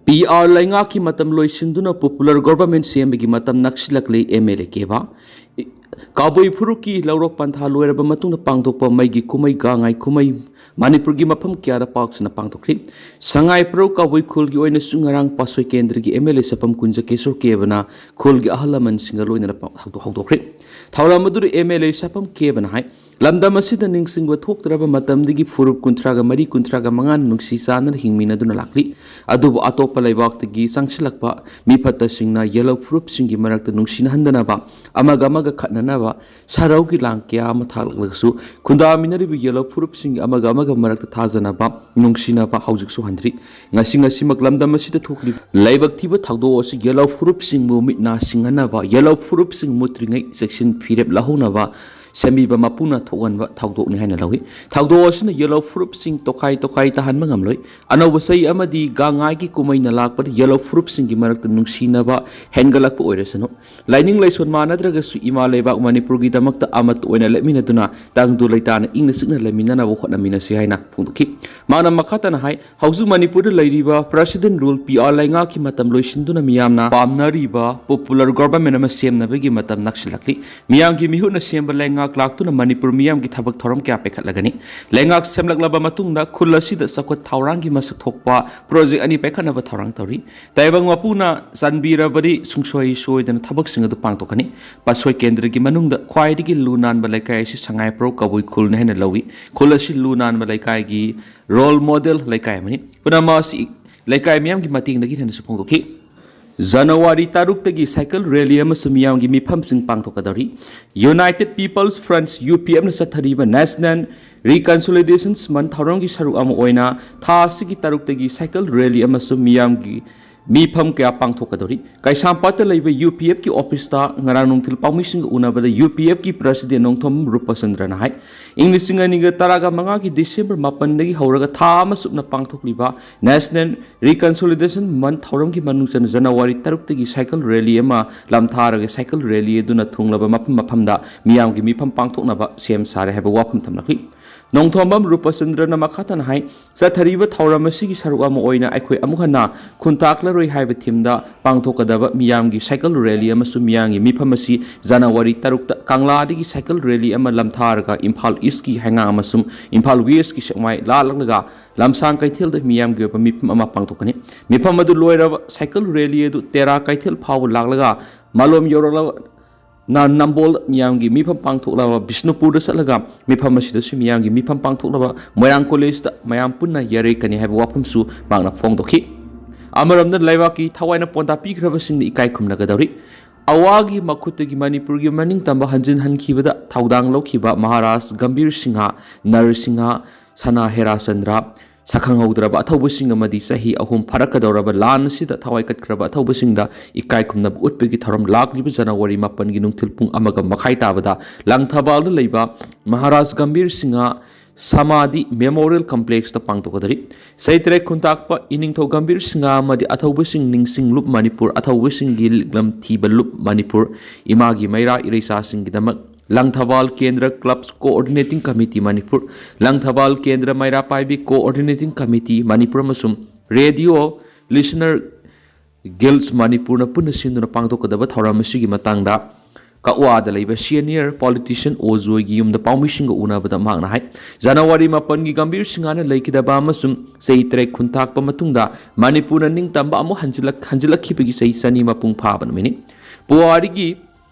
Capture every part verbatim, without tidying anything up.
P R ꯂꯩꯉꯥꯛꯀꯤ ꯃꯇꯝ ꯂꯣꯏꯁꯤꯟꯗꯨꯅ popular government ꯁꯦꯝꯕꯒꯤ ꯃꯇꯝ ꯅꯛꯁꯤꯜꯂꯛꯂꯦ, ꯑꯦꯝ ꯑꯦꯜ ꯑꯦ ꯀꯦꯕꯥ꯫ ꯀꯕꯨꯏ ꯐꯨꯔꯨꯞꯀꯤ ꯂꯧꯔꯣꯛ ꯄꯟꯊꯥ ꯂꯣꯏꯔꯕ ꯃꯇꯨꯡꯗ ꯄꯥꯡꯊꯣꯛꯄ ꯃꯩꯒꯤ ꯀꯨꯝꯍꯩ ꯒꯥꯡꯉꯥꯏ ꯀꯨꯝꯍꯩ ꯃꯅꯤꯄꯨꯔꯒꯤ ꯃꯐꯝ ꯀꯌꯥꯗ ꯄꯥꯛ ꯁꯟꯅ ꯄꯥꯡꯊꯣꯛꯈ꯭ꯔꯤ꯫ ꯁꯉꯥꯏ ꯄ꯭ꯔꯧ ꯀꯕꯨꯏ ꯈꯨꯜꯒꯤ ꯑꯣꯏꯅꯁꯨ ꯉꯔꯥꯡ ꯄꯥꯠꯁꯣꯏ ꯀꯦꯟꯗ꯭ꯔꯒꯤ ꯑꯦꯝ ꯑꯦꯜ ꯑꯦ ꯁꯥꯐꯝ ꯀꯨꯟꯖ ꯀꯦꯁꯣꯔ ꯀꯦꯕꯅ ꯈꯨꯜꯒꯤ ꯑꯍꯜ ꯂꯃꯟꯁꯤꯡꯒ ꯂꯣꯏꯅꯅ ꯄꯥꯡ-, ꯍꯧꯗꯣꯛ-, ꯍꯧꯗꯣꯛꯈ꯭ꯔꯤ꯫ ꯊꯧꯔꯝ ꯑꯗꯨꯗ ꯑꯦꯝ ꯑꯦꯜ ꯑꯦ ꯁꯥꯐꯝ ꯀꯦꯕꯅ ꯍꯥꯏ, ꯂꯝꯗꯝ ꯑꯁꯤꯗ ꯅꯤꯡꯁꯤꯡꯕ ꯊꯣꯛꯇ꯭ꯔꯕ ꯃꯇꯝꯗꯒꯤ ꯐꯨꯔꯨꯞ ꯀꯨꯟꯊ꯭ꯔꯥꯒ ꯃꯔꯤ, ꯀꯨꯟꯊ꯭ꯔꯥꯒ ꯃꯉꯥꯅ ꯅꯨꯡꯁꯤ ꯆꯥꯟꯅꯅ ꯍꯤꯡꯃꯤꯟꯅꯗꯨꯅ ꯂꯥꯛꯂꯤ꯫ ꯑꯗꯨꯕꯨ ꯑꯇꯣꯞꯄ ꯂꯩꯕꯥꯛꯇꯒꯤ ꯆꯪꯁꯤꯜꯂꯛꯄ ꯃꯤꯐꯠꯇꯁꯤꯡꯅ ꯌꯦꯜꯍꯧ ꯐꯨꯔꯨꯞꯁꯤꯡꯒꯤ ꯃꯔꯛꯇ ꯅꯨꯡꯁꯤꯅꯍꯟꯗꯅꯕ, ꯑꯃꯒ ꯑꯃꯒ ꯈꯠꯅꯅꯕ, ꯁꯥꯔꯧꯒꯤ ꯂꯥꯡ ꯀꯌꯥ ꯑꯃ ꯊꯥꯛꯂꯛꯂꯒꯁꯨ, ꯈꯨꯟꯗꯥꯃꯤꯟꯅꯔꯤꯕ ꯌꯦꯜꯍꯧ ꯐꯨꯔꯨꯞꯁꯤꯡꯒꯤ ꯑꯃꯒ ꯑꯃꯒ ꯃꯔꯛꯇ ꯊꯥꯖꯅꯕ, ꯅꯨꯡꯁꯤꯅꯕ ꯍꯧꯖꯤꯛꯁꯨ ꯍꯟꯗ꯭ꯔꯤ꯫ ꯉꯁꯤ ꯉꯁꯤꯃꯛ ꯂꯝꯗꯝ ꯑꯁꯤꯗ ꯊꯣꯛꯂꯤꯕ ꯂꯥꯏꯕꯛ ꯊꯤꯕ ꯊꯧꯗꯣꯛ ꯑꯁꯤ ꯌꯦꯜꯍꯧ ꯐꯨꯔꯨꯞꯁꯤꯡꯕꯨ ꯃꯤꯠ ꯅꯥ ꯁꯤꯡꯍꯟꯅꯕ, ꯌꯦꯜꯍꯧ ꯐꯨꯔꯨꯞꯁꯤꯡ ꯃꯨꯠꯇ꯭ꯔꯤꯉꯩ ꯆꯦꯛꯁꯤꯟ ꯐꯤꯔꯦꯞ ꯂꯧꯍꯧꯅꯕ ꯁꯦꯝꯕꯤꯕ ꯃꯄꯨꯅ ꯊꯣꯛꯍꯟꯕ ꯊꯧꯗꯣꯛꯅꯤ ꯍꯥꯏꯅ ꯂꯧꯏ꯫ ꯊꯧꯗꯣꯛ ꯑꯁꯤꯅ ꯌꯦꯜꯍꯧ ꯐꯨꯔꯨꯞꯁꯤꯡ ꯇꯣꯈꯥꯏ ꯇꯣꯈꯥꯏ ꯇꯥꯍꯟꯕ ꯉꯝꯂꯣꯏ꯫ ꯑꯅꯧꯕ ꯆꯍꯤ ꯑꯃꯗꯤ ꯒꯥꯡꯉꯥꯏꯒꯤ ꯀꯨꯝꯍꯩꯅ ꯂꯥꯛꯄꯗ ꯌꯦꯜꯍꯧ ꯐꯨꯔꯨꯞꯁꯤꯡꯒꯤ ꯃꯔꯛꯇ ꯅꯨꯡꯁꯤꯅꯕ ꯍꯦꯟꯒꯠꯂꯛꯄ ꯑꯣꯏꯔꯁꯅꯨ꯫ ꯂꯥꯏꯅꯤꯡ ꯂꯥꯏꯁꯣꯟ ꯃꯥꯟꯅꯗ꯭ꯔꯒꯁꯨ ꯏꯃꯥ ꯂꯩꯕꯥꯛ ꯃꯅꯤꯄꯨꯔꯒꯤꯗꯃꯛꯇ ꯑꯃꯠꯇ ꯑꯣꯏꯅ ꯂꯦꯞꯃꯤꯟꯅꯗꯨꯅ ꯇꯪꯗꯨ ꯂꯩꯇꯥꯅ ꯏꯪꯅ ꯆꯤꯛꯅ ꯂꯩꯃꯤꯟꯅꯅꯕ ꯍꯣꯠꯅꯃꯤꯟꯅꯁꯤ ꯍꯥꯏꯅ ꯐꯣꯡꯗꯣꯛꯈꯤ꯫ ꯃꯥꯅ ꯃꯈꯥ ꯇꯥꯅ ꯍꯥꯏ, ꯍꯧꯖꯤꯛ ꯃꯅꯤꯄꯨꯔꯗ ꯂꯩꯔꯤꯕ President Rule, ꯄꯤ ꯑꯥꯔ ꯂꯩꯉꯥꯛꯀꯤ ꯃꯇꯝ ꯂꯣꯏꯁꯤꯟꯗꯨꯅ ꯃꯤꯌꯥꯝꯅ ꯄꯥꯝꯅꯔꯤꯕ popular government ꯑꯃ ꯁꯦꯝꯅꯕꯒꯤ ꯃꯇꯝ ꯅꯛꯁꯤꯜꯂꯛꯂꯤ꯫ ꯃꯤꯌꯥꯝꯒꯤ ꯃꯤꯍꯨꯠꯅ ꯁꯦꯝꯕ ꯂꯩꯉꯥꯛ ꯂꯥꯛꯇꯨꯅ ꯃꯅꯤꯄꯨꯔ ꯃꯤꯌꯥꯝꯒꯤ ꯊꯕꯛ ꯊꯧꯔꯝ ꯀꯌꯥ ꯄꯥꯏꯈꯠꯂꯒꯅꯤ꯫ ꯂꯩꯉꯥꯛ ꯁꯦꯝꯂꯛꯂꯕ ꯃꯇꯨꯡꯗ ꯈꯨꯜ ꯑꯁꯤꯗ ꯆꯥꯎꯈꯠ ꯊꯧꯔꯥꯡꯒꯤ ꯃꯁꯛ ꯊꯣꯛꯄ project ꯑꯅꯤ ꯄꯥꯏꯈꯠꯅꯕ ꯊꯧꯔꯥꯡ ꯇꯧꯔꯤ꯫ ꯇꯥꯏꯕꯪ ꯃꯄꯨꯅ ꯆꯥꯟꯕꯤꯔꯕꯗꯤ ꯁꯨꯡꯁꯣꯏ ꯁꯣꯏꯗꯅ ꯊꯕꯛꯁꯤꯡ ꯑꯗꯨ ꯄꯥꯡꯊꯣꯛꯀꯅꯤ꯫ ꯄꯥꯠꯁꯣꯏ ꯀꯦꯟꯗ꯭ꯔꯒꯤ ꯃꯅꯨꯡꯗ ꯈ꯭ꯋꯥꯏꯗꯒꯤ ꯂꯨ ꯅꯥꯟꯕ ꯂꯩꯀꯥꯏ ꯑꯁꯤ ꯁꯉꯥꯏꯄ꯭ꯔꯧ ꯀꯕꯨꯏ ꯈꯨꯜꯅꯤ ꯍꯥꯏꯅ ꯂꯧꯏ꯫ ꯈꯨꯜ ꯑꯁꯤ ꯂꯨ ꯅꯥꯟꯕ ꯂꯩꯀꯥꯏꯒꯤ role model ꯂꯩꯀꯥꯏ ꯑꯃꯅꯤ꯫ ꯄꯨꯝꯅꯃꯛ ꯑꯁꯤ ꯂꯩꯀꯥꯏ ꯃꯤꯌꯥꯝꯒꯤ ꯃꯇꯦꯡꯗꯒꯤ ꯍꯦꯟꯅꯁꯨ ꯐꯣꯡꯗꯣꯛꯈꯤ꯫ ꯖꯅꯋꯥꯔꯤ ꯇꯔꯨꯛꯇꯒꯤ cycle rally ꯑꯃꯁꯨꯡ ꯃꯤꯌꯥꯝꯒꯤ ꯃꯤꯐꯝꯁꯤꯡ ꯄꯥꯡꯊꯣꯛꯀꯗꯧꯔꯤ꯫ United People's Front, ꯌꯨ ꯄꯤ ꯑꯦꯐꯅ ꯆꯠꯊꯔꯤꯕ National Reconciliation Month ꯊꯧꯔꯝꯒꯤ ꯁꯔꯨꯛ ꯑꯃ ꯑꯣꯏꯅ ꯊꯥ ꯑꯁꯤꯒꯤ ꯇꯔꯨꯛꯇꯒꯤ cycle rally ꯑꯃꯁꯨꯡ ꯃꯤꯌꯥꯝꯒꯤ ꯃꯤꯐꯝ ꯀꯌꯥ ꯄꯥꯡꯊꯣꯛꯀꯗꯧꯔꯤ꯫ ꯀꯩꯁꯥꯝꯄꯥꯠꯇ ꯂꯩꯕ ꯌꯨ ꯄꯤ ꯑꯦꯐꯀꯤ officeꯇ ꯉꯔꯥꯡ ꯅꯨꯡꯊꯤꯜ ꯄꯥꯎꯃꯤꯁꯤꯡꯒ ꯎꯅꯕꯗ ꯌꯨ ꯄꯤ ꯑꯦꯐꯀꯤ President ꯅꯣꯡꯊꯣꯝ ꯔꯨꯄꯆꯟꯗ꯭ꯔꯅ ꯍꯥꯏ, ꯏꯪ ꯂꯤꯁꯤꯡ ꯑꯅꯤꯒ ꯇꯔꯥꯒ ꯃꯉꯥꯒꯤ December ꯃꯥꯄꯟꯗꯒꯤ ꯍꯧꯔꯒ ꯊꯥ ꯑꯃ ꯆꯨꯞꯅ ꯄꯥꯡꯊꯣꯛꯂꯤꯕ National Reconciliation Month ꯊꯧꯔꯝꯒꯤ ꯃꯅꯨꯡ ꯆꯟꯅ ꯖꯅꯋꯥꯔꯤ ꯇꯔꯨꯛꯇꯒꯤ cycle rally ꯑꯃ ꯂꯝꯊꯥꯔꯒ cycle rally ꯑꯗꯨꯅ ꯊꯨꯡꯂꯕ ꯃꯐꯝ ꯃꯐꯝꯗ ꯃꯤꯌꯥꯝꯒꯤ ꯃꯤꯐꯝ ꯄꯥꯡꯊꯣꯛꯅꯕ ꯁꯦꯝ ꯁꯥꯔꯦ ꯍꯥꯏꯕ ꯋꯥꯐꯝ ꯊꯝꯂꯛꯂꯤ꯫ ꯅꯣꯡꯊꯣꯝꯕꯝ ꯔꯨꯄꯆꯟꯗ꯭ꯔꯅ ꯃꯈꯥ ꯇꯥꯅ ꯍꯥꯏ, ꯆꯠꯊꯔꯤꯕ ꯊꯧꯔꯝ ꯑꯁꯤꯒꯤ ꯁꯔꯨꯛ ꯑꯃ ꯑꯣꯏꯅ ꯑꯩꯈꯣꯏ ꯑꯃꯨꯛ ꯍꯟꯅ ꯈꯨꯟꯇꯥꯛꯂꯔꯣꯏ ꯍꯥꯏꯕ ꯊꯤꯝꯗ ꯄꯥꯡꯊꯣꯛꯀꯗꯕ ꯃꯤꯌꯥꯝꯒꯤ ꯁꯥꯏꯀꯜ ꯔꯦꯂꯤ ꯑꯃꯁꯨꯡ ꯃꯤꯌꯥꯝꯒꯤ ꯃꯤꯐꯝ ꯑꯁꯤ ꯖꯅꯋꯥꯔꯤ ꯇꯔꯨꯛꯇ ꯀꯪꯂꯥꯗꯒꯤ ꯁꯥꯏꯀꯜ ꯔꯦꯂꯤ ꯑꯃ ꯂꯝꯊꯥꯔꯒ ꯏꯝꯐꯥꯜ ꯏꯁꯀꯤ ꯍꯩꯉꯥꯡ ꯑꯃꯁꯨꯡ ꯏꯝꯐꯥꯜ ꯋꯦꯁꯀꯤ ꯁꯦꯛꯃꯥꯏ ꯂꯥꯜꯂꯛꯂꯒ ꯂꯝꯁꯥꯡ ꯀꯩꯊꯦꯜꯗ ꯃꯤꯌꯥꯝꯒꯤ ꯑꯣꯏꯕ ꯃꯤꯐꯝ ꯑꯃ ꯄꯥꯡꯊꯣꯛꯀꯅꯤ꯫ ꯃꯤꯐꯝ ꯑꯗꯨ ꯂꯣꯏꯔꯕ ꯁꯥꯏꯀꯜ ꯔꯦꯂꯤ ꯑꯗꯨ ꯇꯦꯔꯥ ꯀꯩꯊꯦꯜ ꯐꯥꯎꯕ ꯂꯥꯛꯂꯒ ꯃꯥꯂꯣꯝ ꯌꯧꯔꯛꯂꯕ ꯅ-, ꯅꯝꯕꯣꯜ ꯃꯤꯌꯥꯝꯒꯤ ꯃꯤꯐꯝ ꯄꯥꯡꯊꯣꯛꯂꯕ ꯕꯤꯁꯅꯨꯄꯨꯔꯗ ꯆꯠꯂꯒ ꯃꯤꯐꯝ ꯑꯁꯤꯗꯁꯨ ꯃꯤꯌꯥꯝꯒꯤ ꯃꯤꯐꯝ ꯄꯥꯡꯊꯣꯛꯂꯕ ꯃꯣꯏꯔꯥꯡ ꯀꯣꯂꯦꯖꯇ ꯃꯌꯥꯝ ꯄꯨꯟꯅ ꯌꯥꯔꯦꯀꯅꯤ ꯍꯥꯏꯕ ꯋꯥꯐꯝꯁꯨ ꯃꯍꯥꯛꯅ ꯐꯣꯡꯗꯣꯛꯈꯤ꯫ ꯑꯃꯔꯣꯝꯗ ꯂꯩꯕꯥꯛꯀꯤ ꯊꯋꯥꯏꯅ ꯄꯣꯟꯗꯥ ꯄꯤꯈ꯭ꯔꯕꯁꯤꯡꯗ ꯏꯀꯥꯏ ꯈꯨꯝꯅꯒꯗꯧꯔꯤ꯫ ꯑꯋꯥꯒꯤ ꯃꯈꯨꯠꯇꯒꯤ ꯃꯅꯤꯄꯨꯔꯒꯤ ꯃꯅꯤꯡꯇꯝꯕ ꯍꯟꯖꯤꯟꯍꯟꯈꯤꯕꯗ ꯊꯧꯗꯥꯡ ꯂꯧꯈꯤꯕ ꯃꯍꯥꯔꯥꯖ ꯒꯝꯚꯤꯔ ꯁꯤꯡꯍ, ꯅꯔꯁꯤꯡꯍ, ꯁꯅꯥ ꯍꯦꯔꯥꯆꯟꯗ꯭ꯔ, ꯁꯛꯈꯪꯍꯧꯗ꯭ꯔꯕ ꯑꯊꯧꯕꯁꯤꯡ ꯑꯃꯗꯤ ꯆꯍꯤ ꯑꯍꯨꯝ ꯐꯥꯔꯛꯀꯗꯧꯔꯕ ꯂꯥꯟ ꯑꯁꯤꯗ ꯊꯋꯥꯏ ꯀꯠꯈ꯭ꯔꯕ ꯑꯊꯧꯕꯁꯤꯡꯗ ꯏꯀꯥꯏ ꯈꯨꯝꯅꯕ ꯎꯠꯄꯒꯤ ꯊꯧꯔꯝ ꯂꯥꯛꯂꯤꯕ ꯖꯅꯋꯥꯔꯤ ꯃꯥꯄꯟꯒꯤ ꯅꯨꯡꯊꯤꯜ ꯄꯨꯡ ꯑꯃꯒ ꯃꯈꯥꯏ ꯇꯥꯕꯗ ꯂꯪꯊꯕꯥꯜꯗ ꯂꯩꯕ ꯃꯍꯥꯔꯥꯖ ꯒꯝꯚꯤꯔ ꯁꯤꯡꯍ ꯁꯃꯥꯙꯤ ꯃꯦꯃꯣꯔꯤꯌꯦꯜ ꯀꯝꯄ꯭ꯂꯦꯛꯁꯇ ꯄꯥꯡꯊꯣꯛꯀꯗꯧꯔꯤ꯫ ꯆꯩꯇ꯭ꯔꯦ ꯈꯨꯟꯇꯥꯛꯄ ꯏꯅꯤꯡꯊꯧ ꯒꯝꯚꯤꯔ ꯁꯤꯡꯍ ꯑꯃꯗꯤ ꯑꯊꯧꯕꯁꯤꯡ ꯅꯤꯡꯁꯤꯡ ꯂꯨꯞ ꯃꯅꯤꯄꯨꯔ, ꯑꯊꯧꯕꯁꯤꯡꯒꯤ ꯂꯤꯛꯂꯝ ꯊꯤꯕ ꯂꯨꯞ ꯃꯅꯤꯄꯨꯔ, ꯏꯃꯥꯒꯤ ꯃꯩꯔꯥ ꯏꯔꯩꯆꯥꯁꯤꯡꯒꯤꯗꯃꯛ ꯂꯪꯊꯕꯥꯜ ꯀꯦꯟꯗ꯭ꯔ ꯀ꯭ꯂꯕꯁ ꯀꯣꯑꯣꯔꯗꯤꯅꯦꯇꯤꯡ ꯀꯃꯤꯇꯤ ꯃꯅꯤꯄꯨꯔ, ꯂꯪꯊꯕꯥꯜ ꯀꯦꯟꯗ꯭ꯔ ꯃꯩꯔꯥ ꯄꯥꯏꯕꯤ ꯀꯣꯑꯣꯔꯗꯤꯅꯦꯇꯤꯡ ꯀꯃꯤꯇꯤ ꯃꯅꯤꯄꯨꯔ ꯑꯃꯁꯨꯡ ꯔꯦꯗꯤꯑꯣ ꯂꯤꯁꯅꯔ ꯒꯤꯜꯁ ꯃꯅꯤꯄꯨꯔꯅ ꯄꯨꯟꯅ ꯁꯤꯟꯗꯨꯅ ꯄꯥꯡꯊꯣꯛꯀꯗꯕ ꯊꯧꯔꯝ ꯑꯁꯤꯒꯤ ꯃꯇꯥꯡꯗ ꯀꯛꯋꯥꯗ ꯂꯩꯕ ꯁꯤꯅꯤꯌꯔ ꯄꯣꯂꯤꯇꯤꯁꯤꯌꯟ ꯑꯣꯖꯣꯏꯒꯤ ꯌꯨꯝꯗ ꯄꯥꯎꯃꯤꯁꯤꯡꯒ ꯎꯅꯕꯗ ꯃꯍꯥꯛꯅ ꯍꯥꯏ, ꯖꯅꯋꯥꯔꯤ ꯃꯥꯄꯟꯒꯤ ꯒꯝꯚꯤꯔ ꯁꯤꯡꯍꯅ ꯂꯩꯈꯤꯗꯕ ꯑꯃꯁꯨꯡ ꯆꯍꯤ ꯇꯔꯦꯠ ꯈꯨꯟꯇꯥꯛꯄ ꯃꯇꯨꯡꯗ ꯃꯅꯤꯄꯨꯔꯅ ꯅꯤꯡꯇꯝꯕ ꯑꯃꯨꯛ ꯍꯟꯖꯤꯜꯂꯛ-, ꯍꯟꯖꯤꯜꯂꯛꯈꯤꯕꯒꯤ ꯆꯍꯤ ꯆꯅꯤ ꯃꯄꯨꯡ ꯐꯥꯕ ꯅꯨꯃꯤꯠꯅꯤ꯫ ꯄꯨꯋꯥꯔꯤꯒꯤ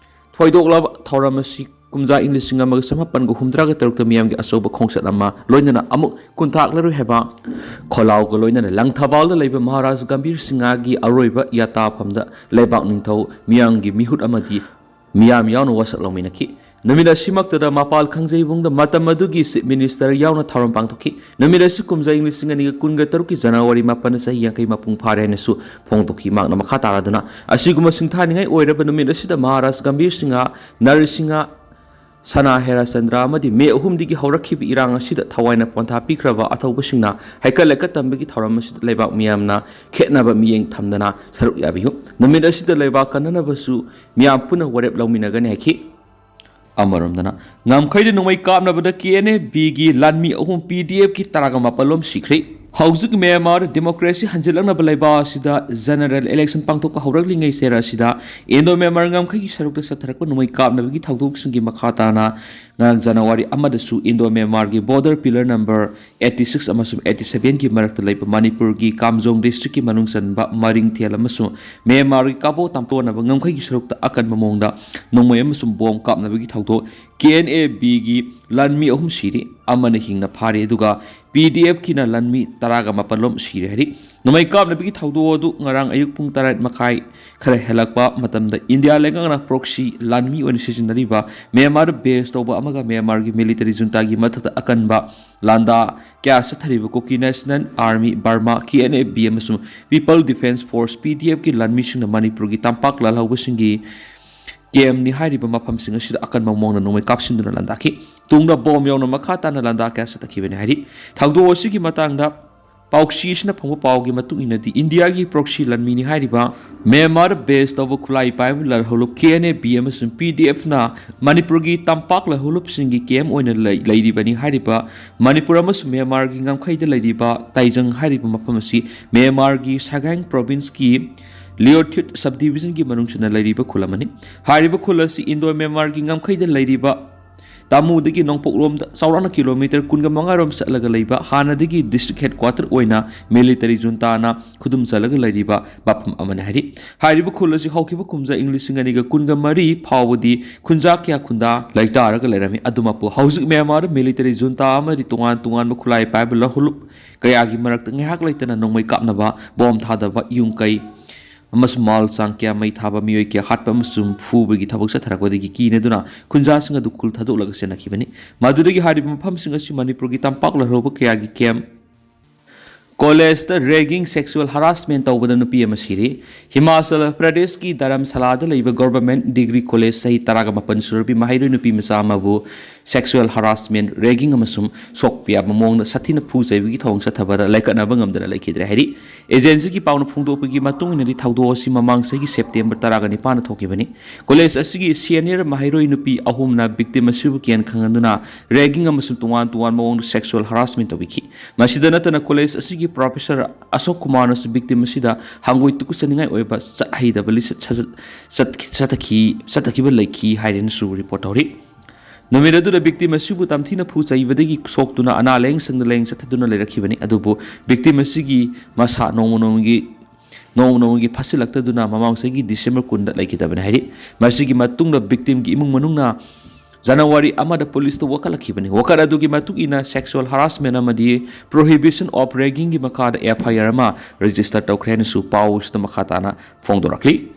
ꯊꯣꯏꯗꯣꯛꯂꯕ ꯊꯧꯔꯝ ꯑꯁꯤ ꯀꯨꯝꯖꯥ ꯏꯪ ꯂꯤꯁꯤꯡ ꯑꯃꯒ ꯆꯃꯥꯄꯟꯒ ꯍꯨꯝꯗ꯭ꯔꯥꯒ ꯇꯔꯨꯛꯇ ꯃꯤꯌꯥꯝꯒꯤ ꯑꯆꯧꯕ ꯈꯣꯡꯆꯠ ꯑꯃ ꯂꯣꯏꯅꯅ ꯑꯃꯨꯛ ꯈꯨꯟꯇꯥꯛꯂꯔꯣꯏ ꯍꯥꯏꯕ ꯈꯣꯜꯂꯥꯎꯒ ꯂꯣꯏꯅꯅ ꯂꯪꯊꯕꯥꯜꯗ ꯂꯩꯕ ꯃꯍꯥꯔꯥꯖ ꯒꯝꯚꯤꯔ ꯁꯤꯡꯍꯒꯤ ꯑꯔꯣꯏꯕ ꯌꯥꯇꯥꯐꯝꯗ ꯂꯩꯕꯥꯛ ꯅꯤꯡꯊꯧ, ꯃꯤꯌꯥꯝꯒꯤ ꯃꯤꯍꯨꯠ ꯑꯃꯗꯤ ꯃꯤꯌꯥꯝ ꯌꯥꯎꯅ ꯋꯥꯁꯛ ꯂꯧꯃꯤꯟꯅꯈꯤ꯫ ꯅꯨꯃꯤꯠ ꯑꯁꯤꯃꯛꯇꯗ ꯃꯄꯥꯜ ꯈꯥꯡꯖꯩꯕꯨꯡꯗ ꯃꯇꯝ ꯑꯗꯨꯒꯤ ꯆꯤꯞ ꯃꯤꯅꯤꯁꯇꯔ ꯌꯥꯎꯅ ꯊꯧꯔꯝ ꯄꯥꯡꯊꯣꯛꯈꯤ꯫ ꯅꯨꯃꯤꯠ ꯑꯁꯤ ꯀꯨꯝꯖꯥ ꯏꯪ ꯂꯤꯁꯤꯡ ꯑꯅꯤꯒ ꯀꯨꯟꯒ ꯇꯔꯨꯛꯀꯤ ꯖꯅꯋꯥꯔꯤ ꯃꯥꯄꯟꯅ ꯆꯍꯤ ꯌꯥꯡꯈꯩ ꯃꯄꯨꯡ ꯐꯥꯔꯦ ꯍꯥꯏꯅꯁꯨ ꯐꯣꯡꯗꯣꯛꯈꯤ꯫ ꯃꯍꯥꯛꯅ ꯃꯈꯥ ꯇꯥꯔꯗꯨꯅ, ꯑꯁꯤꯒꯨꯝꯕ ꯁꯤꯡꯊꯥꯅꯤꯡꯉꯥꯏ ꯑꯣꯏꯔꯕ ꯅꯨꯃꯤꯠ ꯑꯁꯤꯗ ꯃꯍꯥꯔꯥꯖ ꯒꯝꯚꯤꯔ ꯁꯤꯡꯍ, ꯅꯔꯁꯤꯡꯍ, ꯁꯅꯥ ꯍꯦꯔꯥꯆꯟꯗ꯭ꯔ ꯑꯃꯗꯤ ꯃꯦ ꯑꯍꯨꯝꯗꯒꯤ ꯍꯧꯔꯛꯈꯤꯕ ꯏꯔꯥꯡ ꯑꯁꯤꯗ ꯊꯋꯥꯏꯅ ꯄꯣꯟꯊꯥ ꯄꯤꯈ꯭ꯔꯕ ꯑꯊꯧꯕꯁꯤꯡꯅ ꯍꯩꯀꯠ ꯂꯩꯀꯠ ꯇꯝꯕꯒꯤ ꯊꯧꯔꯝ ꯑꯁꯤꯗ ꯂꯩꯕꯥꯛ ꯃꯤꯌꯥꯝꯅ ꯈꯦꯠꯅꯕ ꯃꯤꯠꯌꯦꯡ ꯊꯝꯗꯅ ꯁꯔꯨꯛ ꯌꯥꯕꯤꯌꯨ꯫ ꯅꯨꯃꯤꯠ ꯑꯁꯤꯗ ꯂꯩꯕꯥꯛ ꯀꯟꯅꯅꯕꯁꯨ ꯃꯤꯌꯥꯝ ꯄꯨꯟꯅ ꯋꯥꯔꯦꯞ ꯂꯧꯃꯤꯟꯅꯒꯅꯤ ꯍꯥꯏꯈꯤ꯫ ꯑꯃꯔꯣꯝꯗꯅ, ꯉꯝꯈꯩꯗ ꯅꯣꯡꯃꯩ ꯀꯥꯞꯅꯕꯗ ꯀꯦ ꯑꯦꯟ ꯑꯦ ꯕꯤꯒꯤ ꯂꯥꯟꯃꯤ ꯑꯍꯨꯝ, ꯄꯤ ꯗꯤ ꯑꯦꯐꯀꯤ ꯇꯔꯥꯒ ꯃꯥꯄꯜ ꯂꯣꯝ ꯁꯤꯈ꯭ꯔꯦ꯫ ꯍꯧꯖꯤꯛ ꯃ꯭ꯌꯥꯟꯃꯥꯔꯗ ꯗꯦꯃꯣꯀ꯭ꯔꯦꯁꯤ ꯍꯟꯖꯤꯜꯂꯛꯅꯕ ꯂꯩꯕꯥꯛ ꯑꯁꯤꯗ ꯖꯦꯅꯔꯦꯜ ꯏꯂꯦꯛꯁꯟ ꯄꯥꯡꯊꯣꯛꯄ ꯍꯧꯔꯛꯂꯤꯉꯩ ꯆꯦꯔ ꯑꯁꯤꯗ ꯏꯟꯗꯣ ꯃ꯭ꯌꯥꯟꯃꯥꯔ ꯉꯝꯈꯩꯒꯤ ꯁꯔꯨꯛꯇ ꯆꯠꯊꯔꯛꯄ ꯅꯣꯡꯃꯩ ꯀꯥꯞꯅꯕꯒꯤ ꯊꯧꯗꯣꯛꯁꯤꯡꯒꯤ ꯃꯈꯥ ꯇꯥꯅ ꯉꯔꯥꯡ ꯖꯅꯋꯥꯔꯤ ꯑꯃꯗꯁꯨ ꯏꯟꯗꯣ ꯃ꯭ꯌꯥꯟꯃꯥꯔꯒꯤ border pillar number eighty six ꯑꯃꯁꯨꯡ ꯑꯩꯠꯇꯤ ꯁꯚꯦꯟꯒꯤ ꯃꯔꯛꯇ ꯂꯩꯕ ꯃꯅꯤꯄꯨꯔꯒꯤ ꯀꯥꯝꯖꯣꯡ ꯗꯤꯁꯇ꯭ꯔꯤꯛꯀꯤ ꯃꯅꯨꯡ ꯆꯟꯕ ꯃꯔꯤꯡꯊꯦꯜ ꯑꯃꯁꯨꯡ ꯃ꯭ꯌꯥꯟꯃꯥꯔꯒꯤ ꯀꯥꯕꯣ ꯇꯥꯟꯊꯣꯛꯅꯕ ꯉꯝꯈꯩꯒꯤ ꯁꯔꯨꯛꯇ ꯑꯀꯟꯕ ꯃꯑꯣꯡꯗ ꯅꯣꯡꯃꯩ ꯑꯃꯁꯨꯡ ꯕꯣꯝ ꯀꯥꯞꯅꯕꯒꯤ ꯊꯧꯗꯣꯛ ꯀꯦ ꯑꯦꯟ ꯑꯦ ꯕꯤꯒꯤ ꯂꯥꯟꯃꯤ ꯑꯍꯨꯝ ꯁꯤꯔꯤ, ꯑꯃꯅ ꯍꯤꯡꯅ ꯐꯥꯔꯤ, ꯑꯗꯨꯒ ꯄꯤ ꯗꯤ ꯑꯦꯐꯀꯤꯅ ꯂꯥꯟꯃꯤ ꯇꯔꯥꯒ ꯃꯥꯄꯜ ꯂꯣꯝ ꯁꯤꯔꯦ ꯍꯥꯏꯔꯤ꯫ ꯅꯣꯡꯃꯩ ꯀꯥꯞꯅꯕꯒꯤ ꯊꯧꯗꯣꯛ ꯑꯗꯨ ꯉꯔꯥꯡ ꯑꯌꯨꯛ ꯄꯨꯡ ꯇꯔꯦꯠ ꯃꯈꯥꯏ ꯈꯔ ꯍꯦꯜꯂꯛꯄ ꯃꯇꯝꯗ ꯏꯟꯗꯤꯌꯥ ꯂꯩꯉꯥꯛꯅ ꯄ꯭ꯔꯣꯛꯁꯤ ꯂꯥꯟꯃꯤ ꯑꯣꯏꯅ ꯁꯤꯖꯤꯟꯅꯔꯤꯕ ꯃ꯭ꯌꯥꯟꯃꯥꯔꯗ ꯕꯦꯁ ꯇꯧꯕ ꯑꯃꯒ ꯃ꯭ꯌꯥꯟꯃꯥꯔꯒꯤ ꯃꯤꯂꯤꯇꯔꯤ ꯖꯨꯟꯇꯥꯒꯤ ꯃꯊꯛꯇ ꯑꯀꯟꯕ ꯂꯥꯟꯗꯥ ꯀꯌꯥ ꯆꯠꯊꯔꯤꯕ Kuki national army, Burma, K N A B ꯑꯃꯁꯨꯡ people defence force, P D ꯑꯦꯐꯀꯤ ꯂꯥꯟꯃꯤꯁꯤꯡꯅ ꯃꯅꯤꯄꯨꯔꯒꯤ ꯇꯝꯄꯥꯛ ꯂꯥꯜꯍꯧꯕꯁꯤꯡꯒꯤ ꯀꯦꯝꯅꯤ ꯍꯥꯏꯔꯤꯕ ꯃꯐꯝꯁꯤꯡ ꯑꯁꯤꯗ ꯑꯀꯟꯕ ꯃꯑꯣꯡꯗ ꯅꯣꯡꯃꯩ ꯀꯥꯞꯁꯤꯟꯗꯨꯅ ꯂꯥꯟꯗꯥꯈꯤ꯫ ꯇꯨꯡꯗ ꯕꯣꯝ ꯌꯥꯎꯅ ꯃꯈꯥ ꯇꯥꯅ ꯂꯥꯟꯗꯥ ꯀꯌꯥ ꯆꯠꯊꯈꯤꯕꯅꯤ ꯍꯥꯏꯔꯤ꯫ ꯊꯧꯗꯣꯛ ꯑꯁꯤꯒꯤ ꯃꯇꯥꯡꯗ ꯄꯥꯎꯆꯦ ꯑꯁꯤꯅ ꯐꯪꯕ ꯄꯥꯎꯒꯤ ꯃꯇꯨꯡ ꯏꯟꯅꯗꯤ, ꯏꯟꯗꯤꯌꯥꯒꯤ ꯄ꯭ꯔꯣꯛꯁꯤ ꯂꯥꯟꯃꯤꯅꯤ ꯍꯥꯏꯔꯤꯕ ꯃ꯭ꯌꯥꯟꯃꯥꯔ ꯕꯦꯁ ꯇꯧꯕ ꯈꯨꯠꯂꯥꯏ ꯄꯥꯏꯕ ꯂꯥꯜꯍꯧꯂꯨꯞ ꯀꯦ ꯑꯦꯟ ꯑꯦ ꯕꯤ ꯑꯃꯁꯨꯡ ꯄꯤ ꯗꯤ ꯑꯦꯐꯅ ꯃꯅꯤꯄꯨꯔꯒꯤ ꯇꯝꯄꯥꯛ ꯂꯥꯜꯍꯧꯂꯨꯞꯁꯤꯡꯒꯤ ꯀꯦꯝ ꯑꯣꯏꯅ ꯂꯩ-, ꯂꯩꯔꯤꯕꯅꯤ ꯍꯥꯏꯔꯤꯕ ꯃꯅꯤꯄꯨꯔ ꯑꯃꯁꯨꯡ ꯃ꯭ꯌꯥꯟꯃꯥꯔꯒꯤ ꯉꯝꯈꯩꯗ ꯂꯩꯔꯤꯕ ꯇꯥꯏꯖꯪ ꯍꯥꯏꯔꯤꯕ ꯃꯐꯝ ꯑꯁꯤ ꯃ꯭ꯌꯥꯟꯃꯥꯔꯒꯤ ꯁꯒꯥꯏꯡ ꯄ꯭ꯔꯣꯚꯤꯟꯁꯀꯤ ꯂꯤꯑꯣꯊ꯭ꯌꯨꯠ ꯁꯕ ꯗꯤꯕꯤꯖꯟꯒꯤ ꯃꯅꯨꯡ ꯆꯟꯅ ꯂꯩꯔꯤꯕ ꯈꯨꯜ ꯑꯃꯅꯤ꯫ ꯍꯥꯏꯔꯤꯕ ꯈꯨꯜ ꯑꯁꯤ ꯏꯟꯗꯣ ꯃ꯭ꯌꯥꯟꯃꯥꯔꯒꯤ ꯉꯝꯈꯩꯗ ꯂꯩꯔꯤꯕ ꯇꯥꯃꯨꯗꯒꯤ ꯅꯣꯡꯄꯣꯛꯂꯣꯝꯗ ꯆꯥꯎꯔꯥꯛꯅ ꯀꯤꯂꯣꯃꯤꯇꯔ ꯀꯨꯟꯒ ꯃꯉꯥ ꯔꯣꯝ ꯆꯠꯂꯒ ꯂꯩꯕ, ꯍꯥꯟꯅꯗꯒꯤ ꯗꯤꯁꯇ꯭ꯔꯤꯛ ꯍꯦꯗꯀ꯭ꯋꯥꯇꯔ ꯑꯣꯏꯅ ꯃꯤꯂꯤꯇꯔꯤ ꯖꯨꯟꯇꯥꯅ ꯈꯨꯗꯨꯝ ꯆꯜꯂꯒ ꯂꯩꯔꯤꯕ ꯃꯐꯝ ꯑꯃꯅꯤ ꯍꯥꯏꯔꯤ꯫ ꯍꯥꯏꯔꯤꯕ ꯈꯨꯜ ꯑꯁꯤ ꯍꯧꯈꯤꯕ ꯀꯨꯝꯖꯥ ꯏꯪ ꯂꯤꯁꯤꯡ ꯑꯅꯤꯒ ꯀꯨꯟꯒ ꯃꯔꯤ ꯐꯥꯎꯕꯗꯤ ꯈꯨꯟꯖꯥ ꯀꯌꯥ ꯈꯨꯟꯗꯥ ꯂꯩꯇꯥꯔꯒ ꯂꯩꯔꯝꯃꯤ꯫ ꯑꯗꯨꯃꯛꯄꯨ ꯍꯧꯖꯤꯛ ꯃ꯭ꯌꯥꯟꯃꯥꯔꯗ ꯃꯤꯂꯤꯇꯔꯤ ꯖꯨꯟꯇꯥ ꯑꯃꯗꯤ ꯇꯣꯉꯥꯟ ꯇꯣꯉꯥꯟꯕ ꯈꯨꯠꯂꯥꯏ ꯄꯥꯏꯕ ꯂꯥꯜꯍꯧꯂꯨꯞ ꯀꯌꯥꯒꯤ ꯃꯔꯛꯇ ꯉꯥꯏꯍꯥꯛ ꯂꯩꯇꯅ ꯅꯣꯡꯃꯩ ꯀꯥꯞꯅꯕ, ꯕꯣꯝ ꯊꯥꯗꯕ, ꯌꯨꯝ ꯀꯩ ꯑꯃꯁꯨꯡ ꯃꯥꯜ ꯆꯥꯡ ꯀꯌꯥ ꯃꯩ ꯊꯥꯕ, ꯃꯤꯑꯣꯏ ꯀꯌꯥ ꯍꯥꯠꯄ ꯑꯃꯁꯨꯡ ꯐꯨꯕꯒꯤ ꯊꯕꯛ ꯆꯠꯊꯔꯛꯄꯗꯒꯤ ꯀꯤꯅꯗꯨꯅ ꯈꯨꯟꯖꯥꯁꯤꯡ ꯑꯗꯨ ꯈꯨꯜ ꯊꯥꯗꯣꯛꯂꯒ ꯆꯦꯟꯅꯈꯤꯕꯅꯤ꯫ ꯃꯗꯨꯗꯒꯤ ꯍꯥꯏꯔꯤꯕ ꯃꯐꯝꯁꯤꯡ ꯑꯁꯤ ꯃꯅꯤꯄꯨꯔꯒꯤ ꯇꯝꯄꯥꯛ ꯂꯥꯜꯍꯧꯕ ꯀꯌꯥꯒꯤ ꯀꯦꯝ, ꯀꯣꯂꯦꯖꯇ ꯔꯦꯒꯤꯡ, ꯁꯦꯛꯁꯨꯑꯦꯜ ꯍꯔꯥꯁꯃꯦꯟ ꯇꯧꯕꯗ ꯅꯨꯄꯤ ꯑꯃ ꯁꯤꯔꯤ꯫ ꯍꯤꯃꯥꯆꯜ ꯄ꯭ꯔꯗꯦꯁꯀꯤ ꯙꯔꯝꯁꯥꯂꯥꯗ ꯂꯩꯕ ꯒꯣꯚꯔꯟꯃꯦꯟꯠ ꯗꯤꯒ꯭ꯔꯤ ꯀꯣꯂꯦꯖ ꯆꯍꯤ ꯇꯔꯥꯒ ꯃꯥꯄꯜ ꯁꯨꯔꯕꯤ ꯃꯍꯩꯔꯣꯏ ꯅꯨꯄꯤ ꯃꯆꯥ ꯑꯃꯕꯨ sexual harassment, ragging ꯑꯃꯁꯨꯡ ꯁꯣꯛꯄ ꯌꯥꯕ ꯃꯑꯣꯡꯗ ꯁꯥꯊꯤꯅ ꯐꯨ ꯆꯩꯕꯒꯤ ꯊꯧꯑꯣꯡ ꯆꯠꯊꯕꯗ ꯂꯥꯏꯀꯠꯅꯕ ꯉꯝꯗꯅ ꯂꯩꯈꯤꯗ꯭ꯔꯦ ꯍꯥꯏꯔꯤ꯫ ꯑꯦꯖꯦꯟꯁꯤꯒꯤ ꯄꯥꯎꯅ ꯐꯣꯡꯗꯣꯛꯄꯒꯤ ꯃꯇꯨꯡ ꯏꯟꯅꯗꯤ, ꯊꯧꯗꯣꯛ ꯑꯁꯤ ꯃꯃꯥꯡ ꯆꯍꯤꯒꯤ ꯁꯦꯞꯇꯦꯝꯕꯔ ꯇꯔꯥꯒ ꯅꯤꯄꯥꯟꯗ ꯊꯣꯛꯈꯤꯕꯅꯤ꯫ ꯀꯣꯂꯦꯖ ꯑꯁꯤꯒꯤ ꯁꯦꯅꯤꯌꯔ ꯃꯍꯩꯔꯣꯏ ꯅꯨꯄꯤ ꯑꯍꯨꯝꯅ ꯚꯤꯛꯇꯤꯝ ꯑꯁꯤꯕꯨ ꯀꯤꯍꯟ ꯈꯪꯍꯟꯗꯨꯅ ꯔꯦꯒꯤꯡ ꯑꯃꯁꯨꯡ ꯇꯣꯉꯥꯟ ꯇꯣꯉꯥꯟꯕ ꯃꯑꯣꯡꯗ ꯁꯦꯛꯁꯨꯑꯦꯜ ꯍꯔꯥꯁꯃꯦꯟ ꯇꯧꯕꯤꯈꯤ꯫ ꯃꯁꯤꯗ ꯅꯠꯇꯅ, ꯀꯣꯂꯦꯖ ꯑꯁꯤꯒꯤ ꯄ꯭ꯔꯣꯐꯦꯁꯔ ꯑꯁꯣꯛ ꯀꯨꯃꯥꯔꯅꯁꯨ ꯚꯤꯛꯇꯤꯝ ꯑꯁꯤꯗ ꯍꯪꯒꯣꯏ ꯇꯨꯀꯠꯆꯅꯤꯡꯉꯥꯏ ꯑꯣꯏꯕ ꯆꯠ ꯍꯩꯗꯕ ꯂꯤꯆꯠ ꯁꯥꯖꯠ ꯆꯠꯈꯤ- ꯆꯠꯊꯈꯤ- ꯆꯠꯊꯈꯤꯕ ꯂꯩꯈꯤ ꯍꯥꯏꯗꯨꯅꯁꯨ ꯔꯤꯄꯣꯔꯠ ꯇꯧꯔꯤ꯫ ꯅꯨꯃꯤꯠ ꯑꯗꯨꯗ ꯚꯤꯛꯇꯤꯝ ꯑꯁꯤꯕꯨ ꯇꯝꯊꯤꯅ ꯐꯨ ꯆꯩꯕꯗꯒꯤ ꯁꯣꯛꯇꯨꯅ ꯑꯅꯥ ꯂꯥꯌꯦꯡ ꯁꯪꯗ ꯂꯥꯌꯦꯡ ꯆꯠꯊꯗꯨꯅ ꯂꯩꯔꯛꯈꯤꯕꯅꯤ꯫ ꯑꯗꯨꯕꯨ ꯚꯤꯛꯇꯤꯝ ꯑꯁꯤꯒꯤ ꯃꯁꯥ ꯅꯣꯡꯃ ꯅꯣꯡꯃꯒꯤ ꯅꯣꯡꯃ ꯅꯣꯡꯃꯒꯤ ꯐꯠꯁꯤꯜꯂꯛꯇꯗꯨꯅ ꯃꯃꯥꯡ ꯆꯍꯤꯒꯤ ꯗꯤꯁꯦꯝꯕꯔ ꯀꯨꯟꯗ ꯂꯩꯈꯤꯗꯕꯅꯤ ꯍꯥꯏꯔꯤ꯫ ꯃꯁꯤꯒꯤ ꯃꯇꯨꯡꯗ ꯚꯤꯛꯇꯤꯝꯒꯤ ꯏꯃꯨꯡ ꯃꯅꯨꯡꯅ ꯖꯅꯋꯥꯔꯤ ꯑꯃꯗ ꯄꯨꯂꯤꯁꯇ ꯋꯥꯀꯠꯂꯛꯈꯤꯕꯅꯤ꯫ ꯋꯥꯀꯠ ꯑꯗꯨꯒꯤ ꯃꯇꯨꯡ ꯏꯟꯅ, ꯁꯦꯛꯁꯨꯑꯦꯜ ꯍꯔꯥꯁꯃꯦꯟ ꯑꯃꯗꯤ ꯄ꯭ꯔꯣꯍꯤꯕꯤꯁꯟ ꯑꯣꯐ ꯔꯦꯒꯤꯡꯒꯤ ꯃꯈꯥꯗ ꯑꯦꯐ ꯑꯥꯏ ꯑꯥꯔ ꯑꯃ ꯔꯦꯖꯤꯁꯇꯔ ꯇꯧꯈ꯭ꯔꯦ ꯍꯥꯏꯅꯁꯨ ꯄꯥꯎ ꯑꯁꯤꯗ ꯃꯈꯥ ꯇꯥꯅ ꯐꯣꯡꯗꯣꯔꯛꯂꯤ꯫